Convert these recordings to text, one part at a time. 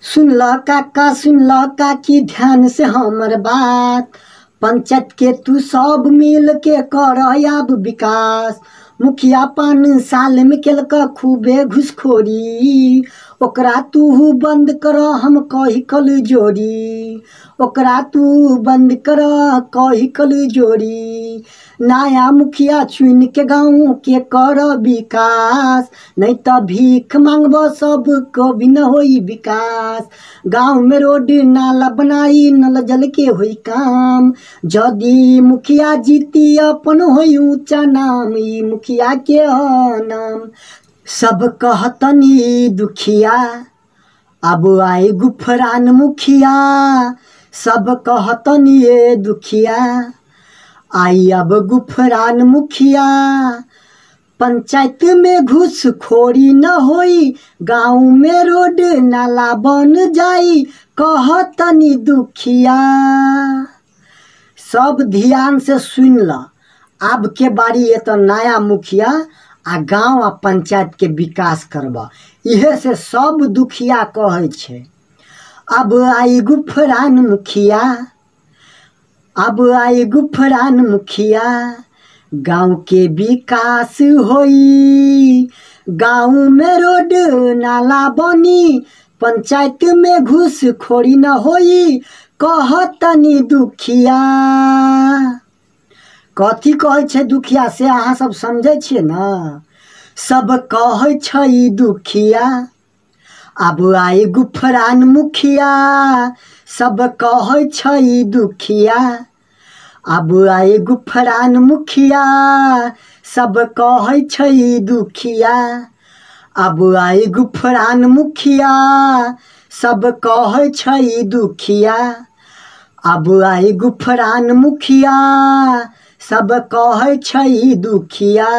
सुन ल काका, सुन ल काकी ध्यान से हमर बात, पंचायत के तू सब मिल के कर आब विकास। मुखिया 5 साल में केलक खूबे घुसखोरी, ओकरा तू बंद कर हम कही कल जोड़ी, ओकरा तू बंद कर कही कल जोड़ी। नया मुखिया चुन के गाँव के कर विकास, नहीं तो भीख मांगब सब कभी न होई विकास। गाँव में रोड नाला बनाई नल जल के होई काम, यदि मुखिया जीती अपन होई ऊंचा नाम, ई मुखिया के नाम। सब कहतनी दुखिया अब आई गुफरान मुखिया, सब कहतनी ये दुखिया आई अब गुफरान मुखिया। पंचायत में घूसखोरी न होई, गाँव में रोड नाला बन जाई, कहतनी दुखिया। सब ध्यान से सुन ल, अब के बारी ये तो नया मुखिया आ गाँव आ पंचायत के विकास करबा, इहे से सब दुखिया कहै छै। अब आई गुफरान मुखिया, अब आई गुफरान मुखिया, गाँव के विकास होई, गाँव में रोड नाला बनी, पंचायत में घूसखोरी न होई, कहतनी दुखिया। कथी कहै छै दुखिया से अहाँ सब समझै छियै ने? सब कहै छै दुखिया अब आई गुफरान मुखिया, सब कहै छै दुखिया अब आई गुफरान मुखिया, सब कहै छै दुखिया अब आई गुफरान मुखिया, सब कहै छै दुखिया अब आई गुफरान मुखिया, सब कहै छै दुखिया।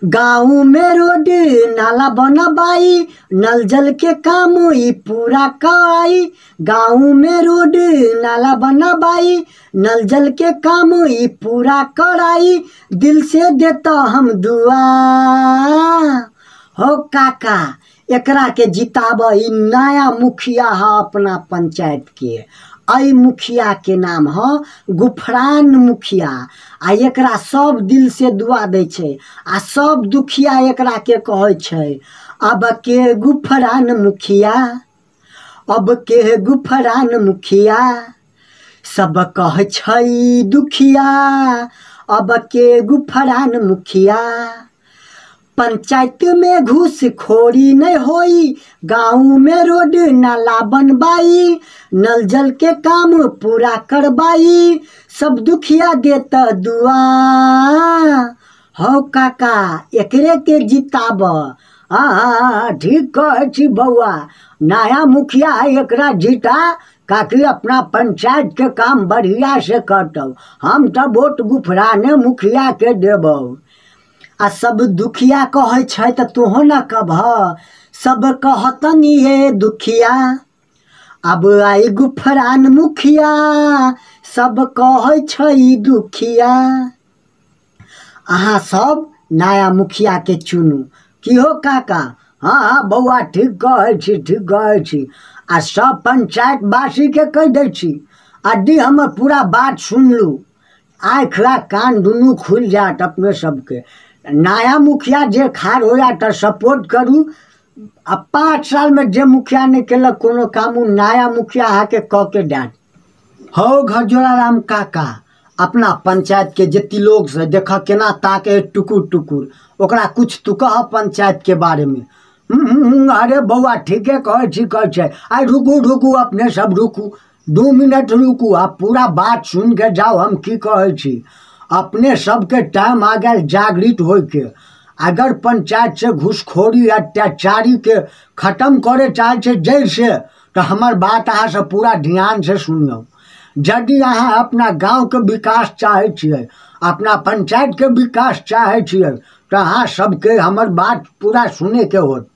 गाँव में रोड नाला बनबाई, नल जल के काम ई पूरा कराई, गाँव में रोड नाला बनबाई, नल जल के काम ई पूरा कराई, दिल से देता हम दुआ। हो काका एकरा के जिताब, ई नया मुखिया है अपना पंचायत के, अई मुखिया के नाम ह गुफरान मुखिया। आ एकरा सब दिल से दुआ दै छै आ सब दुखिया एकरा के कहै छै अब के गुफरान मुखिया, अब के गुफरान मुखिया, सब कहै छै दुखिया अब के गुफरान मुखिया। पंचायत में घूसखोरी नहीं होई, गाँव में रोड नाला बनबाई, नल जल के काम पूरा करबाई, सब दुखिया देता दुआ। हो काका एकरे के जिताब। हाँ ठीक कहै छी बौआ, नया मुखिया है एकरा जिता, काकि अपना पंचायत के काम बढ़िया से करतौ, हम तो वोट गुफराने मुखिया के देबौ। आ सब दुखिया कहै छै तऽ तोहो न कहबह, सब कहतनी ये दुखिया अब आई गुफरान मुखिया, सब कहै छै दुखिया। अहाँ सब नया मुखिया के चुनू। की हो काका? हाँ हाँ बौआ ठीक कहै छी, ठीक कहै छी। आ सब पंचायतवासी के कहि दै छी अड्डी हमर पूरा बात सुनलू, आँखि आ कान दुनू खुलि जायत अपने सबके। नया मुखिया जे खाड़ हो जात सपोर्ट करू, आ 5 साल में जे मुखिया नहीं केलक कोनो काम उ नया मुखिया अहाँके कऽ के देत। हौ घरजोड़ा राम काका, अपना पंचायत के जते लोग से देख केना ताके टुकुर टुकुर, ओकरा कुछ तू कह पंचायत के बारे में। अरे बौआ ठीके कहै छी, कहै छै। आइ रुकू रुकू अपने सब रुकू, 2 मिनट रुकू, आ पूरा बात सुन के जाओ हम की कहै छी। अपने सबके टाइम आ गेल जागृत होइके। अगर पंचायत से घूसखोरी अत्याचारी के खत्म करे चाहै छै जड़ि से, तऽ हमर बात अहाँ सब पूरा ध्यान से सुनियौ। यदि अहाँ अपना गाँवके विकास चाहै छियै, अपना पंचायतके विकास चाहै छियै, तऽ अहाँ सबके हमर बात पूरा सुनैके होत।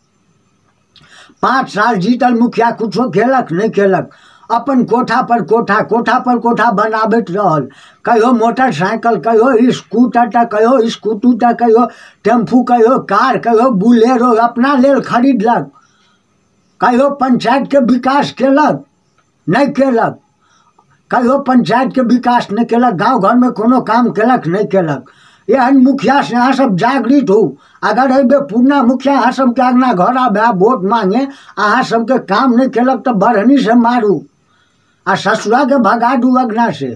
5 साल जीतल मुखिया कुछो केलक नहि केलक, अपन कोठा पर कोठा, कोठा पर कोठा बनाबैत रहल। कहियो मोटरसाइकिल, कहियो स्कूटर, तऽ कहियो स्कूटी, तऽ कहियो टेम्पू, कहियो कार, कहियो बुलेरो अपना लेल खरीदलक। कहियो पंचायतके विकास केलक? नहि केलक। कहियो पंचायतके विकास नहि केलक, गाँव घरमे कोनो काम केलक? नहि केलक। एहन मुखियासँ अहाँ सब जागृत होउ। अगर एहि बेर पुरना मुखिया अहाँ सबके अङ्गना घर आबै वोट मांगे, अहाँ सबके काम नहि केलक तऽ बढ़नीसँ मारू आ ससुराके भगा दू अङ्गनासँ।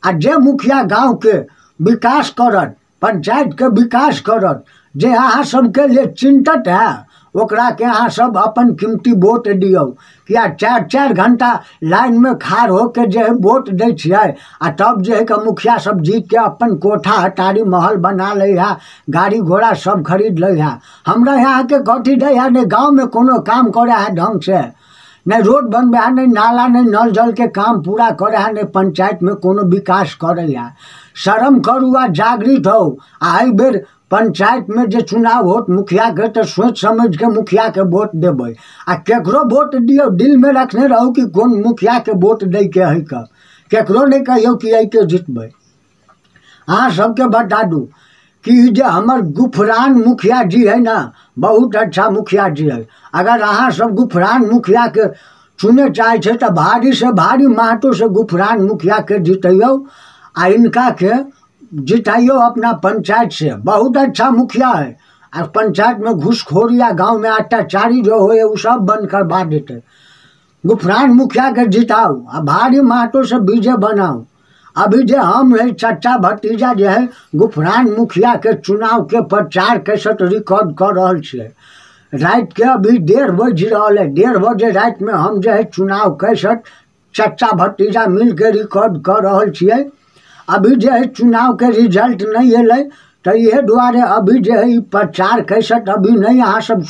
आ जे मुखिया गाँवके विकास करत, पंचायतके विकास करत, जे अहाँ सबके लिए चिन्तत है, ओकराके अहाँ सब अपन कीमती वोट दियौ। किया 4-4 घंटा लाइनमे खाड़ होके जे है वोट दै छियै आ तब जे है कि मुखिया सब जीतके अपन कोठा अटारी महल बना लै है, गाड़ी घोड़ा सब खरीद लै है। हमरा यहाँके कथी दै है? नहि गाँवमे कोनो काम करै है ढङ्गसँ, नहि रोड बनबै है, नहि नाला, नहि नल जलके काम पूरा करै है, नहि पंचायतमे कोनो विकास करै है। शरम करू आ जागृत होउ। आ एहि बेर पंचायतमे जे चुनाव होत मुखियाके तऽ सोचि समझिके मुखियाके वोट देबै। आ केकरो वोट दियौ दिलमे रखने रहू कि कोन मुखियाके वोट दैके है कऽ, केकरो नहि कहियौ कि एहिके जितबै। अहाँ सबके बता दू कि जे हमर गुफरान मुखिया जी है ना, बहुत अच्छा मुखिया जी है। अगर अहाँ सब गुफरान मुखियाके चुने चाहै छै तऽ भारी से भारी महत्वसँ गुफरान मुखियाके जितैयौ आ इनका के जिताइयो अपना पंचायत से। बहुत अच्छा मुखिया है। आ पंचायत में घूसखोरी या गाँव में अत्याचारी जो हो वो सब बंद करवा देते। गुफरान मुखिया के जिताओ आ भारी महत्व से विजय बनाओ। अभी जे हम है चचा भतीजा जे है गुफरान मुखिया के चुनाव के प्रचार कैसेट रिकॉर्ड कर रहल छियै। राति के अभी 1:30 बजि रहल है। 1:30 बजे राति में हम जे है चुनाव कैसेट चचा भतीजा मिल के रिकॉर्ड कर रहल छियै। अभी जे है चुनाव के रिजल्ट नहीं एलै तऽ इहे दुआरे अभी जे है ई प्रचार कैसेट अभी नहीं अहाँ सब